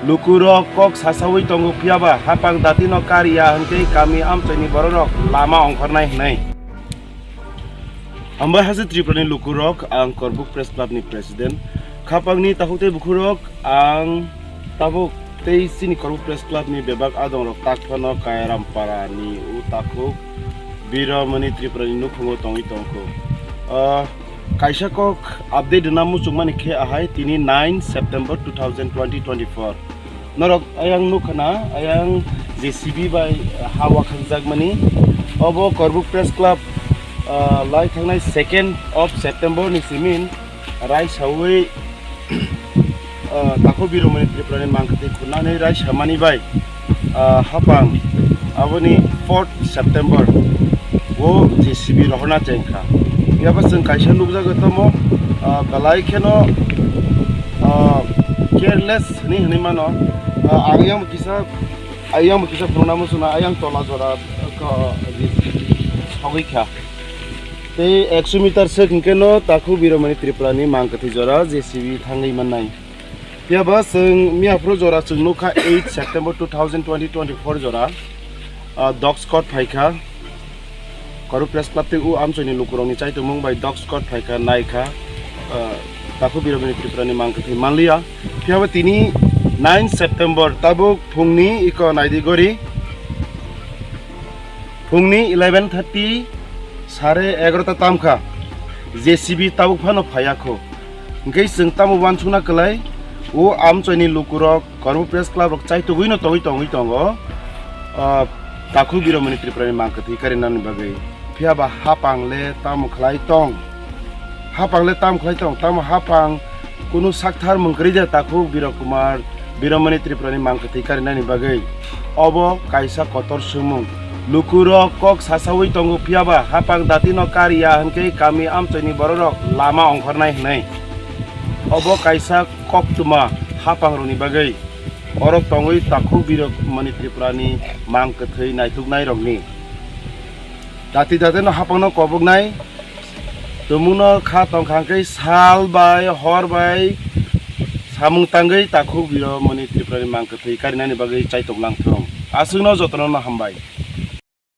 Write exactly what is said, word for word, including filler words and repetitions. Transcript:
Lukurok kok sasaui tongo, phiyaba hapang datino kariya hwnkhe kami amchaini bororok lama ongkhornai hwnwi. Hambai haste Tripurani lukurok, ang Korbuk Press Club ni President. Khapangni takhuk tei bukhurok, ang tabuk tei chini Korbuk Press Club ni bebak adongrok tak phano Kairampara ni o takhuk Biromani Tripurani nukhungo tongwi tongkho. Ah, kaisa kok update rwna muchungmani khe ahai tini nine September two thousand twenty twenty-four. Norok ayang nukha na, ayang J C B bai ha wakhangjakmani. Obo Korbuk Press Club, ah, lai thangnai second of September ni simin raisaui, ah, takhuk Biromani Tripurani mangkwtwi khunani raisamani bai, ah, hapang aboni fourth September o J C B rohorna chengkha. Phiya ba chwng kaisa nukjago tamo, ah, belai kheno, ah, careless hwnwi hwnwi mano. Ah, ang yang kisa, ayang kisa phunukna muchungna ayang tola jora, ah, ko, sogwi kha. Tei ekso meter swk hwnkhe no takhuk Biromani Tripurani mangkwtwi jora J C B thangwi mannai. Phiya ba chwng miyaphuru jora chwng nukha eight September two thousand twenty twenty-four jora, ah, dog squad phaikha. Korbuk Press Club tei o amchaini lukurokni chaitokmung bai dog squad phaikha, naikha, ah, takhuk Biromani Tripurani mangkwtwi manliya. Phiya ba tini nine September tabuk phungni iko naidi gori, phungni eleven thirty, sare egarota tamkha, J C B tabuk phano phaiya kho. Hwnkhe chwng tamo uansukna kwlai, o amchaini lukurok Korbuk Press Club rok chaitugwino tongwi tongwi tongo, ah, takhuk Biromani Tripurani mangkwtwi karinani bagwi. Phiya ba hapang le tamo khlai tong? Hapang le tamo khlai tong? Tamo hapang kunu sakthar mung kwrwi de takhuk Birok Kumar Biromani Tripurani mangkwtwi karinani bagwi. Obo kaisa kotor swngmung. Lukurok kok sasaui tongo, phiya ba hapang datino kariya hwnkhe kami amchaini bororok lama ongkhornai hwnwi. Obo kaisa koktwma hapangrokni bagwi. Orok tongwi takhuk Biromani Tripurani mangkwtwi naituknairokni. Dati datino hapangno koboknai, tumungno kha tongkha hwnkhe sal bai hor bai samung tangwi takhuk Biromani Tripurani mangkwtwi karinani bagwi chaitok langthung. Aswkno jotono no hambai.